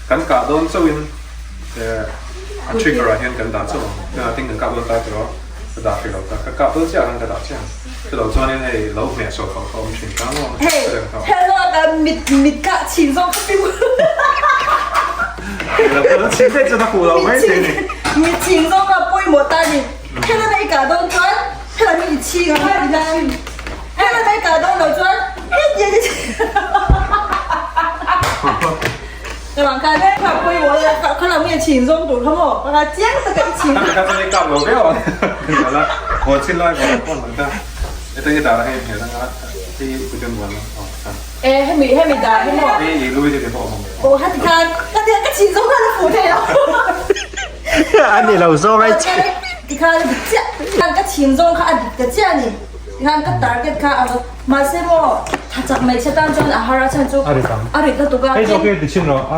Kan kah dawn chauhin a trigger ah hian kan dah chauh ang. Tunah tin kan kah dawn ta tiraw ka dah hrih lo ta. Ka kah dawn chiah ah khan ka dah chiah ang. Chulo chuanin hei lo hmeh sual kho kha awm thin ta maw? Hei hello ka mit mit kah chhin zawng ka piu. Chhin daih chuan a fuh lo mai thei ni. Mit chhin zawng ka pawimawh ta ni. Hello na i kah dawn chuan hello hi i chhing ang a ila. Hello na i kah dawn lo chuan hetiang i chhing. Ka kha kha pawimawh la kha kha lam nge chhin zawng tur kha maw ka kha chiang taka i chhin. Kha kha chuan i kap lo viau ang ka la hawn chin lai vang pawn ang kha heta i dar hei hmel anga hei i kut in buan ang aw kha. E hemi hemi dar hi maw. Hei i lui te te pawh a awm ang. Aw heti khan ka tia ka chhin zawng khan a fuh thei lo. A ni lo zawng ai chhin. Tikhan a dik chiah khan ka chhin zawng kha a dik ta chiah a ni. Tikhan ka target kha a mahse maw tha chak hmeichhe tan chuan a har a chhan chu A rit ang. A rit lutuk a. Hei zawk hi ti chhin rawh a.